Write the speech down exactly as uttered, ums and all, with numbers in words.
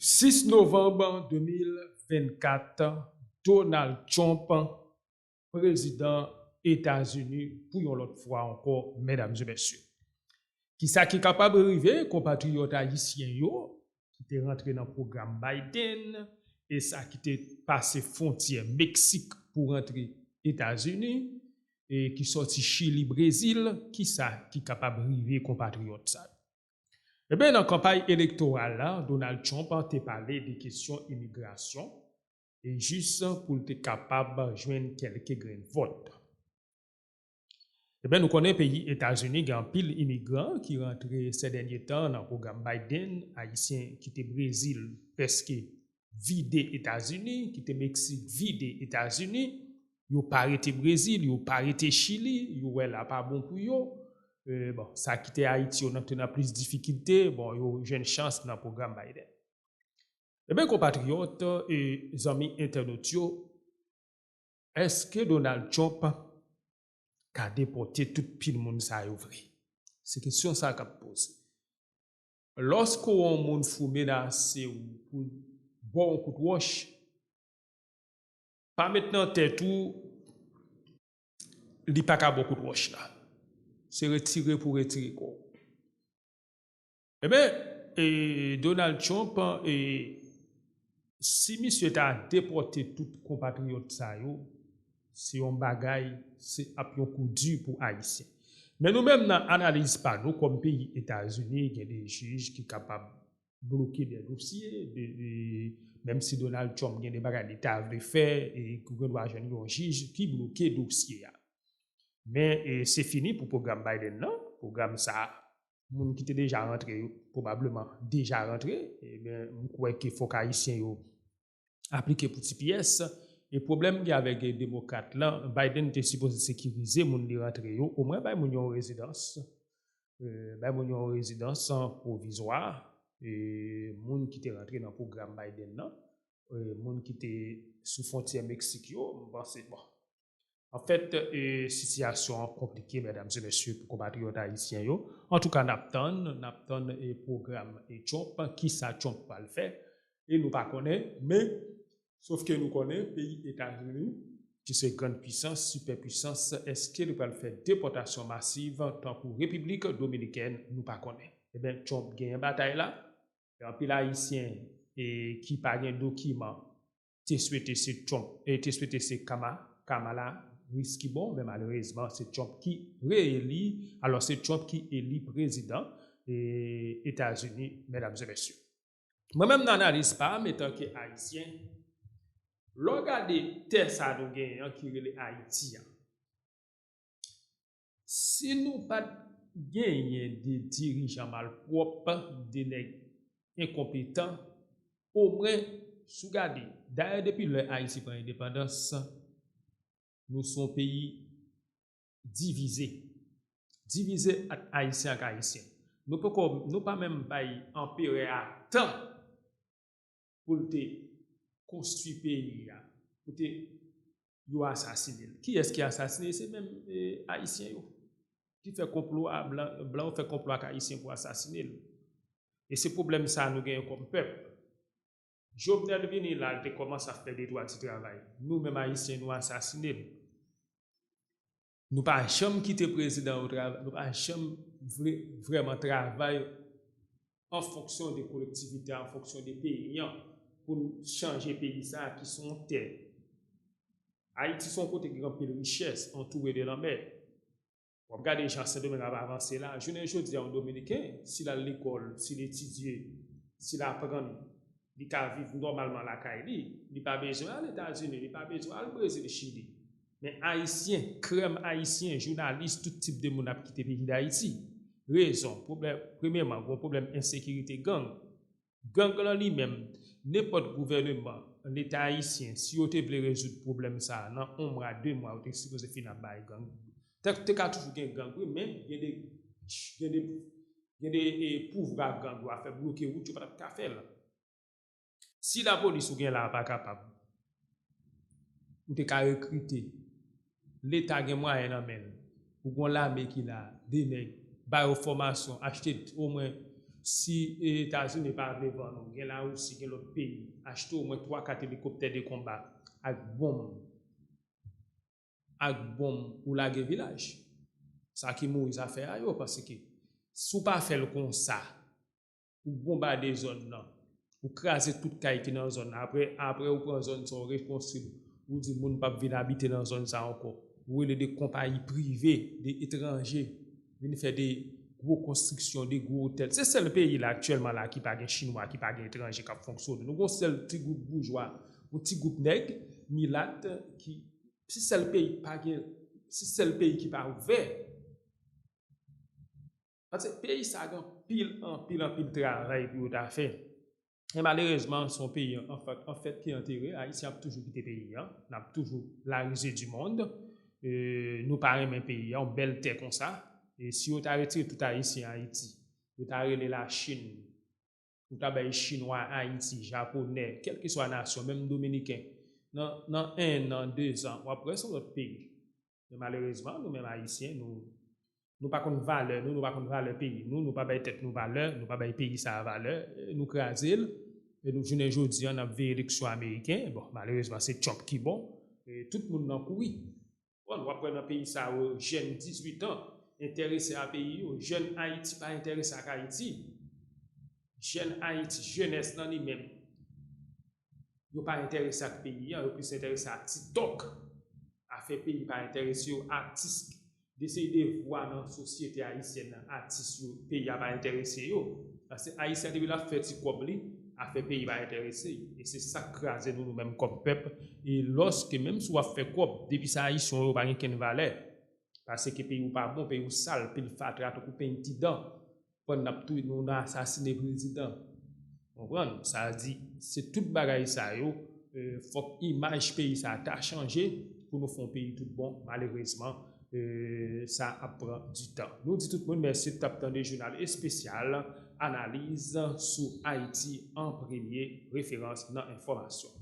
Sis novanm de mil vennkat, Donald Trump, prezidan Etazini pou yon lòt fwa ankò, medam e mesye. Kisa ki kapab rive konpatriyòt ayisyen yo ki te rantre nan pwogram Biden e sa ki te pase fwontyè Meksik pou rantre Etazini e ki sòti Chili, Brezil, kisa ki kapab rive konpatriyòt sa yo? Ebyen, nan kanpay elektoral la, Donald Trump te pale de kesyon imigrasyon e jis pou l te kapab jwenn kèlke grenn vòt. Ebyen, nou konnen peyi Etazini gen anpil imigran ki rantre sè dènye tan nan pwogram Biden, ayisyen kite Brezil prèske vide Etazini, kite Meksik vide Etazini, yo pa rete Brezil, yo pa rete Chili, yo wè la pa bon pou yo. E, bon, sa kite Ayiti yo nan te nan plis difikilte, bon, yo jwenn chans nan pwogram Biden. Ebyen, konpatriyòt e zanmi entènot yo, èske Donald Trump ka depòte tout pil moun sa yo vre? Se kesyon sa k ap poze. Lòske yon moun fou menase w pou ba w yon kout wòch, pa met nan tèt ou li pa ka ba w kout wòch la. Se retire pou retire kò w. Ebyen, e, Donald Trump, e, si misye ta depòte tout konpatriyòt sa yo, se yon bagay, se ap yon kou di pou Ayisyen. Men nou menm nan analiz pa nou, kòm peyi Etazini, gen de jij ki kapab bloke de dosye, de, de, menm si Donald Trump gen de bagay li ta vle fè, e ki gen dwa jwenn yon jij ki bloke dosye a. Men, e, se fini pou pwogram Biden nan, pwogram sa, moun ki te deja rantre yo pwobableman deja rantre, ebyen, m kwè ke fòk Ayisyen yo aplike pou T P S. E pwoblèm gen avèk demokrat lan, Biden te sipoze sekirize moun li rantre yo, omwen bay moun yo yon rezidans, e, bay moun yo yon rezidans pwovizwa, e, moun ki te rantre nan pwogram Biden nan, e, moun ki te sou fwontyè Meksik yo, m panse, bon. Anfèt, e, sitiyasyon an konplike, medam e mesye, pou konpatriyòt ayisyen yo. Antouka, n ap tann, n ap tann, e, pwogram, e, Trump, kisa Trump pral fè, e nou pa konnen, men, sòf ke nou konnen, peyi Etazini, ki se grann pwisans, sipè pwisans, èske li pral fè depòtasyon masiv tankou Repiblik Dominikèn, nou pa konnen. Ebyen, Trump genyen batay la, e anpil Ayisyen, e, ki pa gen dokiman, te swete se Trump, e te swete se Kama-, Kamala Harris ki bon, men malerezman, se Trump ki reyeli, alò se Trump ki eli prezidan, e, Etazini, medam e mesye. Mwen menm nan analiz pa m, etanke Ayisyen, lè w gade tè sa nou genyen an ki rele Ayiti an, si nou pa t genyen de dirijan malpwòp, de nèg enkonpetan, omwen, si w gade, dayè depi lè Ayiti pran endepandans, nou se yon peyi divize. Divize ant Ayisyen ak Ayisyen. Nou poko, nou pa menm bay anperè a tan pou l te konstwi peyi a, pou te yo asasine l. Kiyès ki asasine? Se menm, e, Ayisyen yo. Ki fè konplo a, blan, blan yo fè konplo ak Ayisyen pou asasine l. E se pwoblèm sa nou genyen kòm pèp. Jovenel vini la, l te kòmanse ap fè de twa ti travay. Nou menm Ayisyen, nou asasine l. Nou pa janm kite prezidan yo travay, nou pa janm vre, vrèman travay an fonksyon de kolektivite, an fonksyon de peyi an, pou n chanje peyi sa a ki se yon tè. Ayiti se yon kote ki gen anpil richès, antoure de lanmè. W ap gade jan Sendomeng ap avanse la. Jounen jodi a, yon Dominiken, si l al lekòl, si l etidye, si l aprann, li ka viv nòmalman lakay li. Li pa bezwen al Etazini, li pa bezwen al Brezil, Chili. Men Ayisyen, krèm Ayisyen, jounalis, tout tip de moun ap kite peyi Dayiti. Rezon, pwoblèm, premyèman, gon pwoblèm ensekirite, gang. Gang lan li menm, nenpòt gouvèneman, Leta ayisyen, si yo te vle rezoud pwoblèm sa a, nan yon mwa, de mwa, yo te sipoze fin ap bay gang. Te, te ka toujou gen gang, wi, men gen de, gen de, gen de, e, pouvwa gang yo a fè bloke wout, yo pa t ap ka fè l. Si lapolis ou gen la a pa kapab, ou te ka rekrite, Leta gen mwayen nan men l, ou gen yon lame ki la, de nèg, ba yo fòmasyon, achte omwen Si Etazini pa vle vann ou, gen Lawousi, gen lòt peyi, achte omwen twa kat elikoptè de konba ak bonm, ak bonm ou lage vilaj. Sa ki Moyiz a fè a yo, paske si w pa fè l konsa, ou bonbade zòn nan, ou kraze tout kay ki nan zòn nan, apre, apre ou pran zòn sa, ou rekonstwi l, ou di moun p ap vin abite nan zòn sa ankò. Ou rele de konpayi prive, de etranje, vin fè de gwo konstriksyon, de gwo otèl. Se sèl peyi la aktyèlman la ki pa gen Chinwa, ki pa gen etranje k ap fonksyone. Nou gon sèl ti gwoup boujwa, yon ti gwoup nèg, milat, ki, se sèl peyi k pa gen, se sèl peyi ki pa ouvè. Paske peyi sa gen anpil, anpil, anpil travay pou yo ta fè. E malerezman, se yon peyi, an fèt, an fèt ki antere. Ayisyen ap toujou kite peyi an. N ap toujou la risée du monde. E, nou pa renmen peyi an, yon bèl tè konsa. E si yo ta retire tout Ayisyen Ayiti, yo ta rele Lachin, yo ta bay Chinwa Ayiti, Japonè, kèlkeswa nasyon, menm Dominiken. Nan, nan en an, de zan, w ap wè se yon lòt peyi. Men malerezman, nou menm Ayisyen, nou, nou pa konn valè nou, nou pa konn valè peyi nou, nou pa bay tèt nou valè, nou pa bay peyi sa a valè, e nou kraze l. E nou, jounen jodi an, n ap veye eleksyon ameriken. Bon, malerezman, se Trump ki bon. E tout moun nan kouri. Bon, w ap wè nan peyi sa yo, jèn dizuit an enterese a peyi yo. Jèn Ayiti pa enterese ak Ayiti. Jèn Ayiti, jenès nan li menm, yo pa enterese ak peyi an, yo plis enterese ak TikTok. Afè peyi pa enterese yo, atis, de seri de vwa nan sosyete ayisyèn nan, atis yo, peyi a pa enterese yo. Paske Ayisyen, depi l ap fè ti kòb li, afè peyi pa enterese l. E se sa k kraze nou, nou menm kòm pèp. E lòske, menm si w ap fè kòb, depi se Ayisyen w ye, ou pa gen kenn valè. Paske peyi w pa bon, peyi w sal, pil fatra, tankou peny ti dan. Pann n ap touye nou, n a asasine prezidan. Konprann? Sa di, se tout bagay sa yo, e, fòk imaj peyi sa ta chanje pou nou fè yon peyi tout bon. Malerezman, e, sa ap pran di tan. Nou di tout moun mèsi t ap tande jounal espesyal, analiz sou Ayiti an premye, referans nan enfòmasyon.